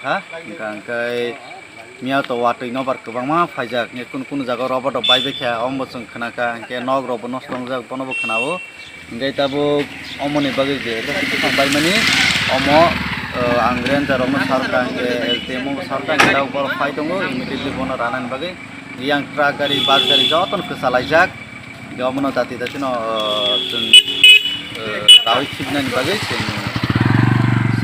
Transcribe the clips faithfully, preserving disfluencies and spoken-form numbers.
Ha, hingka hingke miya to watwi nobar kwbangma phaijak, hingke kunu kunu jaga rok bodo baibai kha, omo chwng khna kha, hingke nok rok bo nosto wngjak, bono bo khna-o. Hingke tabuk omoni bagwi je buphang baimani, omo, eh, ang ranger rokno sarkha, hingke S D M o sarkha, hingke tabuk borok phai tongo, immediately bono ranani bagwi. Yang truck gari, bus gari jotono kwchalaijak. Omono dati dati no, eh, chwng, eh, rawi sibnani bagwi chwng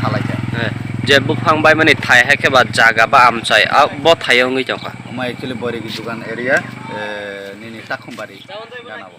salaijak. Eh, je buphang baimani thai hai khe ba jaga ba amchai, ah, bo thaio wngwi tongkha. Omo actually Boiregi Dugan area, eh, nini Takhumbairi gana o.